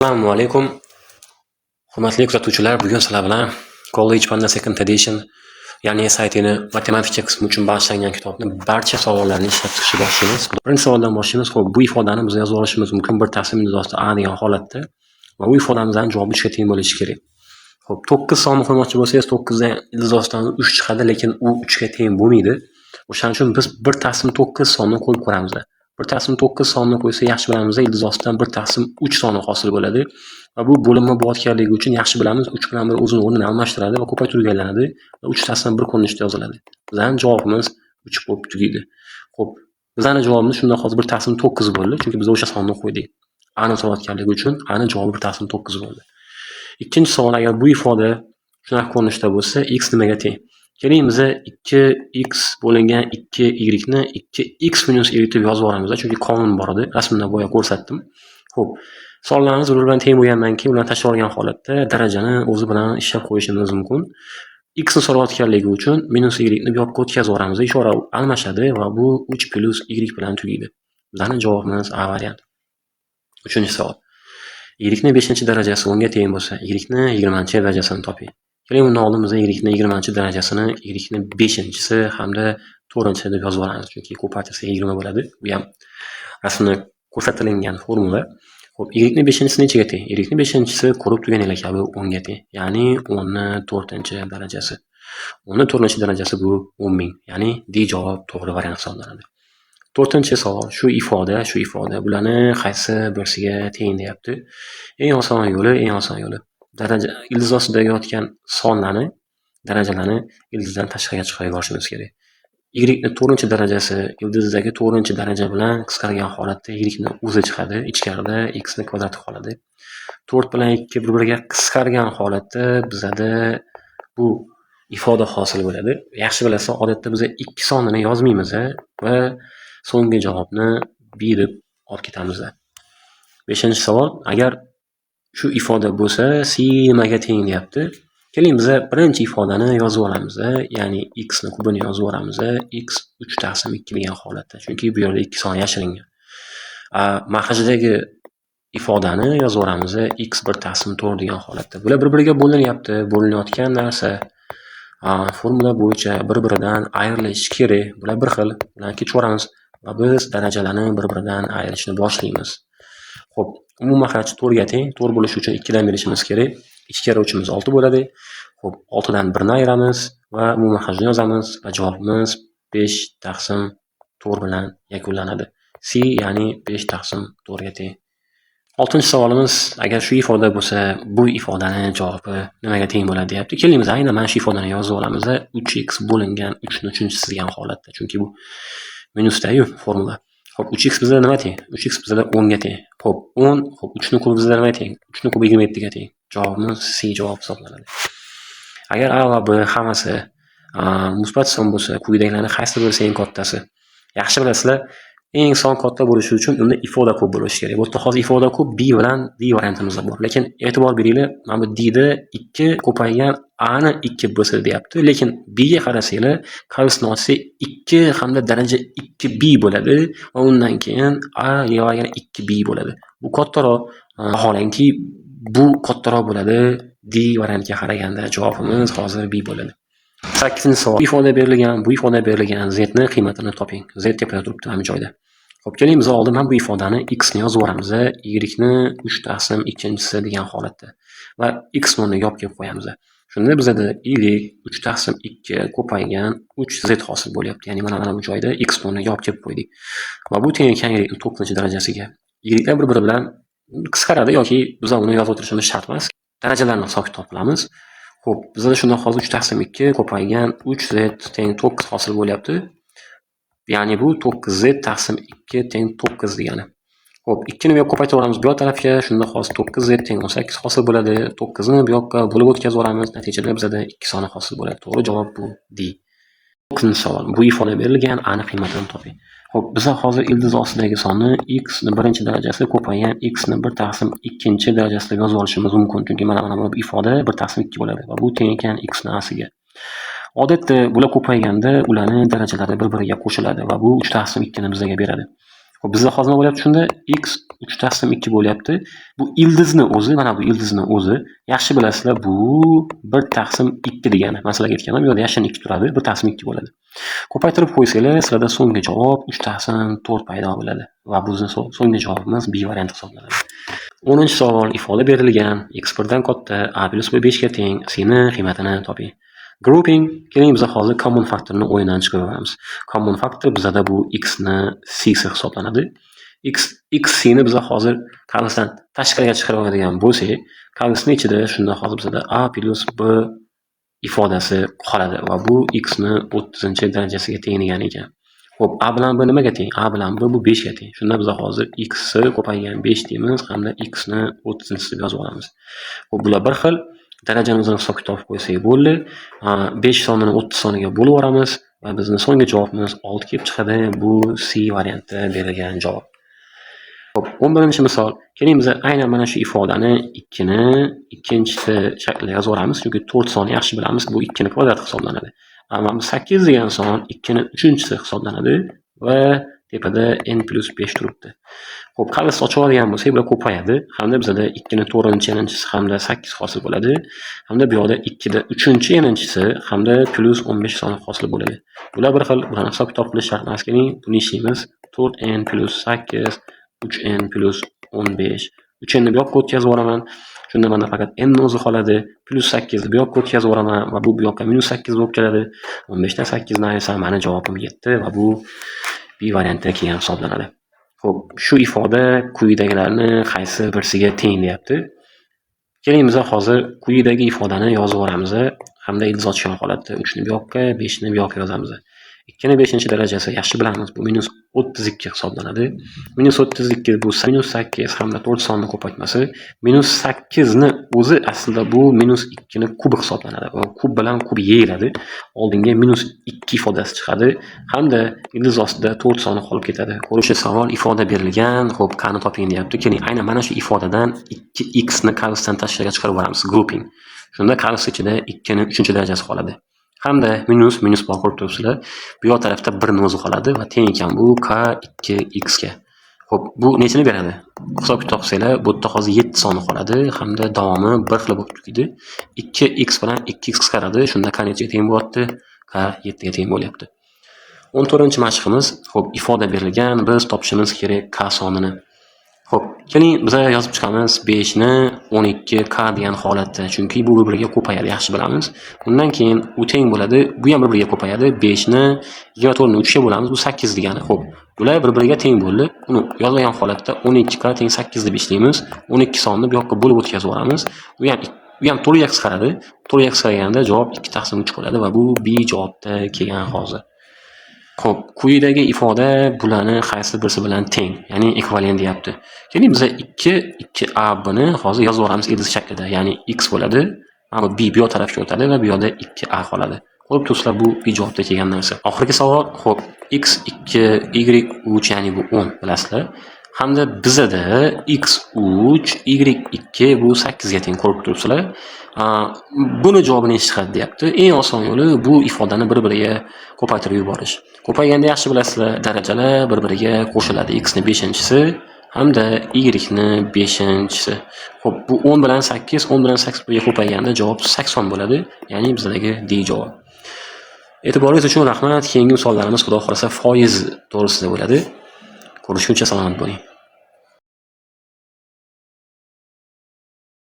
Assalomu alaykum. Hurmatli kuzatuvchilar, bugun sizlar bilan College Panda Second Edition, ya'ni SATni matematika qismi uchun bag'ishlangan kitobni barcha savollarini ishlab chiqishni boshlaymiz. Birinchi savoldan boshlaymiz. Xo'p, bu ifodani biz yozib olishimiz mumkin bir taqsim ildiz a degan holatda va bu ifodamizning javobi 3 ga teng bo'lishi kerak. Xo'p, 9 sonni qo'ymoqchi bo'lsangiz, 9 dan ildiz ostidan 3 chiqadi, lekin u 3 ga teng bo'lmaydi. O'shaning uchun biz 1 taqsim 9 sonni qo'yib ko'ramiz. 1 taqsim 9 sonni qo'ysa, yaxshi bilamiz, ildiz ostidan 1 taqsim 3 soni hosil bo'ladi. Va bu bo'linma bo'layotganligi uchun, yaxshi bilamiz, 3 bilan 1 o'zini o'rnini almashtiradi va ko'paytiruvga aylanadi va 3 taqsim 1 ko'rinishda yoziladi. Bizning javobimiz 3 bo'lib tugaydi. Xo'p, bizning javobimiz shunda hozir 1 taqsim 9 bo'ldi, chunki biz o'sha sonni qo'ydik. A ni so'rayotganligi uchun A ni javobi 1 taqsim 9 bo'ldi. Ikkinchi savol: agar bu ifoda shunaqa ko'rinishda bo'lsa, x nimaga teng? Keling, biza 2x bo'lingan 2y ni 2x minus y deb yozib yuboramiz, chunki qonun bor edi. Rasmda boya ko'rsatdim. Xo'p, sonlarimiz bir bilan teng bo'lgandan keyin ularni tashlab olgan holatda darajani o'zi bilan ishlab qo'yishimiz mumkin. X ni so'rayotganligi uchun minus y ni bu yoqqa o'tkazib yuboramiz. Ishora almashadi va bu 3 plyus y bilan tugaydi. Bizning javobimiz A variant. Uchinchi savol. Y ni 5-darajasi 10 ga teng bo'lsa, y ni 20-darajasini toping. Keling, undan oldin biz y ni 20-darajasini y ni 5-si hamda 4-si deb yozib olamiz, chunki ko'paytirsak 20 bo'ladi. Bu ham rasmda ko'rsatilgan formula. Xo'p, y ni 5-si nechaga teng? Y ni 5-si, ko'rib turganinglar kabi, 10 ga teng. Ya'ni 10 ni 4-darajasi. 10 ni 4-darajasi bu 10 000. Ya'ni D javob to'g'ri variant hisoblanadi. To'rtinchi savol: shu ifoda bularni qaysi birisiga teng deyapti. Eng oson yo'li daraja ildiz ostida yotgan sonlarni, darajalarni ildizdan tashqariga chiqarib yuborishimiz kerak. Y ni 4-darajasi ildizdagi 4-daraja bilan qisqargan holatda y ni o'zi chiqadi, ichkarida x ni kvadrati qoladi. 4 bilan 2 bir-biriga qisqargan holatda bizada bu ifoda hosil bo'ladi. Yaxshi bilasiz, odatda biz 2 sonini yozmaymiz va so'nggi javobni b deb olib ketamiz. Beshinchi savol: agar shu ifoda bo'lsa, c nimaga teng deyapti. Keling, biza birinchi ifodani yozib olamiz, ya'ni x ni kubini yozib yuboramiz, x 3 taqsim 2 degan holatda, chunki bu yerda 2 son yashiringan. Maxrajdagi ifodani yozib yuboramiz, x 1 taqsim 4 degan holatda. Bular bir-biriga bo'linyapti. Bo'linayotgan narsa formula bo'yicha bir-biridan ayrilishi kerak. Bular bir xil, ularni kechib yuboramiz va biz darajalarni bir-biridan ayirishni boshlaymiz. Xo'p, umumiy maxraj 4 ga teng. 4 bo'lishi uchun 2 dan berishimiz kerak. 2 karra 3imiz 6 bo'ladi. Xo'p, 6 dan 1 ni ayiramiz va umumiy maxrajni yozamiz va javobimiz 5 taqsim 4 bilan yakunlanadi. C, ya'ni 5 taqsim 4 ga teng. Oltinchi savolimiz: agar shu ifoda bo'lsa, bu ifodani javobi nimaga teng bo'ladi deyapti. Keling, biz aynan mana shu ifodani yozib olamiz. 3x bo'lingan 3 ni uchinchisi degan holatda, chunki bu minusda-yu formula. Xo'p, 3x bizda nima teng? 3x bizda 10 ga teng. Xo'p, 10, xo'p, 3 ni kubi bizda nimaga teng? 3 ni kubi 27 ga teng. Javobimiz C javob hisoblanadi. Agar A va B hammasi musbat son bo'lsa, quyidagilarning qaysi birisi eng kattasi? Yaxshi bilasizlar, eng son katta bo'lishi uchun unda ifoda ko'p bo'lishi kerak. Bu yerda hozir ifoda ko'p B bilan D variantimizda bor. Lekin e'tibor beringlar, mana bu D da 2 ko'paygan A ni 2 B deyapti. Lekin B ga qarasanglar, qavsni ochsak, 2 hamda daraja 2 B bo'ladi va undan keyin A yana 2 B bo'ladi. Bu kattaroq, vaholanki bu kattaroq bo'ladi D variantga qaraganda. Javobimiz hozir B bo'ladi. Sakkizinchi savol. Bu ifoda berilgan, bu ifoda berilgan, z ni qiymatini toping. Z tepada turibdi mana bu joyda. Xo'p, keling, biz oldin mana bu ifodani, x ni yozib yuboramiz. Y ni 3 taqsim ikkinchisi degan holatda va x o'rniga olib kelib qo'yamiz. Shunda bizada y 3 taqsim 2 ko'paygan 3 z hosil bo'lyapti. Ya'ni mana bu joyda x o'rniga olib kelib qo'ydik. Va bu teng ekan y ni 9-darajasiga. Y'lar bir-biri bilan qisqaradi yoki biz uni yozib o'tirishimiz shart emas. Darajalarni hisob kitob qilamiz. Xo'p, bizada shunda hozir 3 taqsim 2 ko'paygan 3 z teng 9 hosil bo'lyapti. Ya'ni bu 9 z taqsim 2 teng 9 degani. Xo'p, 2 ni bu yoqqa ko'paytirib bu yoq tarafga, shunda hozir 9 z teng 18 hosil bo'ladi. 9 ni bu yoqqa bo'lib o'tkazib yuboramiz. Natijada bizada 2 soni hosil bo'ladi. To'g'ri javob bu D. 9 savol. Bu ifoda berilgan, A ni qiymatini toping. Xo'p, biza hozir ildiz ostidagi sonni x ni birinchi darajasi ko'paygan x ni 1 taqsim ikkinchi darajasi deb yozib olishimiz mumkin. Chunki mana bu ifoda 1 taqsim 2 bo'ladi va bu teng ekan x ni a siga. Odatda bular ko'payganda ularni darajalari bir-biriga qo'shiladi va bu 3 taqsim 2 ni bizga beradi. Xo'p, bizda hozir nima bo'lyapti shunda? X 3 taqsim 2 bo'lyapti. Bu ildizni o'zi, mana bu ildizni o'zi, yaxshi bilasizlar, bu 1 taqsim 2 degani. Man sizlarga aytganman, bu yerda yashirin 2 turadi, 1 taqsim 2 bo'ladi. Ko'paytirib qo'ysanglar, sizlarda so'nggi javob 3 taqsim 4 paydo bo'ladi va bizni so'nggi javobimiz B varianti hisoblanadi. 10-savol ifoda berilgan. X 1 dan katta, a plyus b 5 ga teng, c ni qiymatini toping. Grouping, keling, biz hozir common faktorni o'yindan chiqarib yuboramiz. Common faktor bizada bu x ni c si hisoblanadi. X c ni biz hozir qavsdan tashqariga chiqarib oladigan bo'lsak, qavsni ichida shunda hozir bizada a plyus b ifodasi qoladi va bu x ni 30-darajasiga teng degani ekan. Xo'p, a bilan b nimaga teng? A bilan b bu 5 ga teng. Shunda biz hozir x ko'paygan 5 deymiz hamda x ni 30-deb yozib olamiz. Xo'p, bular bir xil. Darajani o'zini hisob kitob qo'ysak bo'ldi. 5 sonini 30 soniga bo'lib yuboramiz va bizni so'nggi javobimiz 6 kelib chiqadi. Bu C variantda berilgan javob. Xo'p, 11-misol. Keling, biz aynan mana shu ifodani 2 ni ikkinchi shaklda yozib yuboramiz, chunki 4 soni yaxshi bilamiz, bu 2 ni kvadrati hisoblanadi. Mana bu 8 degan son 2 ni uchinchisi hisoblanadi va tepada n plyus 5 turibdi. Xo'p, qavs ochib oladigan bo'lsak, bular ko'payadi hamda bizada 2 ni 4-n-chisi hamda 8 hosil bo'ladi. Hamda bu yoqda 2 da 3-n-chisi hamda plyus 15 soni hosil bo'ladi. Bular bir xil, bularni hisob kitob qilish shart emas. Keling, buni ishlaymiz. 4n plyus 8, 3n plyus 15. 3n ni bu yoqqa o'tkazib yuboraman. Shunda menda faqat n ni o'zi qoladi. Plyus 8 ni bu yoqqa o'tkazib yuboraman va bu bu yoqqa minus 8 bo'lib keladi. 15 dan 8 ni ayirsam, mani javobim 7 va bu B variantda kelgan hisoblanadi. Xo'p, shu ifoda quyidagilarni qaysi birisiga teng deyapti. Keling, biz hozir quyidagi ifodani yozib yuboramiz hamda ildiz ochgan holatda 3 ni bu yoqqa, 5 ni bu yoqqa yozamiz. 2 ni 5-darajasi, yaxshi bilamiz, bu minus 32 hisoblanadi. Minus 32 bu minus 8 hamda 4 sonni ko'paytmasi. Minus 8 ni o'zi aslida bu minus 2 ni kubi hisoblanadi va kub bilan kub yeyiladi. Oldinga minus 2 ifodasi chiqadi hamda ildiz ostida 4 soni qolib ketadi. Ko'rishi savol ifoda berilgan. Xo'p, k ni toping deyapti. Keling, aynan mana shu ifodadan 2x ni qavsdan tashqariga chiqarib yuboramiz. Grouping. Shunda qavs ichida 2 ni 3-darajasi qoladi. Hamda minus minus bor, ko'rib turibsizlar. Bu yoq tarafda 1 ni o'zi qoladi va teng ekan bu k 2x ga. Xo'p, bu nechini beradi? Hisob kitob qilsanglar, bu yerda hozir 7 soni qoladi hamda davomi bir xil bo'lib tugaydi. 2x bilan 2x qisqaradi. Shunda k nechaga teng bo'lyapti? K 7 ga teng bo'lyapti. 14-mashqimiz. Xo'p, ifoda berilgan, biz topishimiz kerak k sonini. Xo'p, keling, biz yozib chiqamiz 5 ni 12 k degan holatda, chunki bu bir-biriga ko'payadi, yaxshi bilamiz. Undan keyin u teng bo'ladi, bu ham bir-biriga ko'payadi. 5 ni 24 ni 3 ga bo'lamiz, bu 8 degani. Xo'p, bular bir-biriga teng bo'ldi. Uni yozmagan holatda 12 k teng 8 deb ishlaymiz. 12 sonni bu yoqqa bo'lib o'tkazib yuboramiz. U ham 4 ga qisqaradi. 4 ga qisqarganda javob 2 taqsim 3 bo'ladi va bu B javobda kelgan hozir. Xo'p, quyidagi ifoda bularni qaysi birisi bilan teng, ya'ni ekvivalent deyapti. Keling, biz 2 2a b ni hozir yozib yuboramiz ildiz shaklida, ya'ni x bo'ladi. Mana bu b bu yoq tarafga o'tadi va bu yoqda 2a qoladi. Ko'rib turibsizlar, bu B javobda kelgan narsa. Oxirgi savol, xo'p, x 2, y 3, ya'ni bu 10, bilasizlar. Hamda bizada x 3, y 2 bu 8 ga teng, ko'rib turibsizlar. Buni javobi nechi chiqadi deyapti. Eng oson yo'li bu ifodani bir-biriga ko'paytirib yuborish. Ko'payganda, yaxshi bilasizlar, darajalar bir-biriga qo'shiladi. X ni 5-chisi hamda y ni 5-chisi. Xo'p, bu 10 bilan 8, 10 bilan 8 birga ko'payganda javob 80 bo'ladi. Ya'ni bizdagi D javob. E'tiboringiz uchun rahmat. Keyingi misollarimiz, Xudo xohlasa, foiz to'g'risida bo'ladi. Ko'rishguncha salomat bo'ling.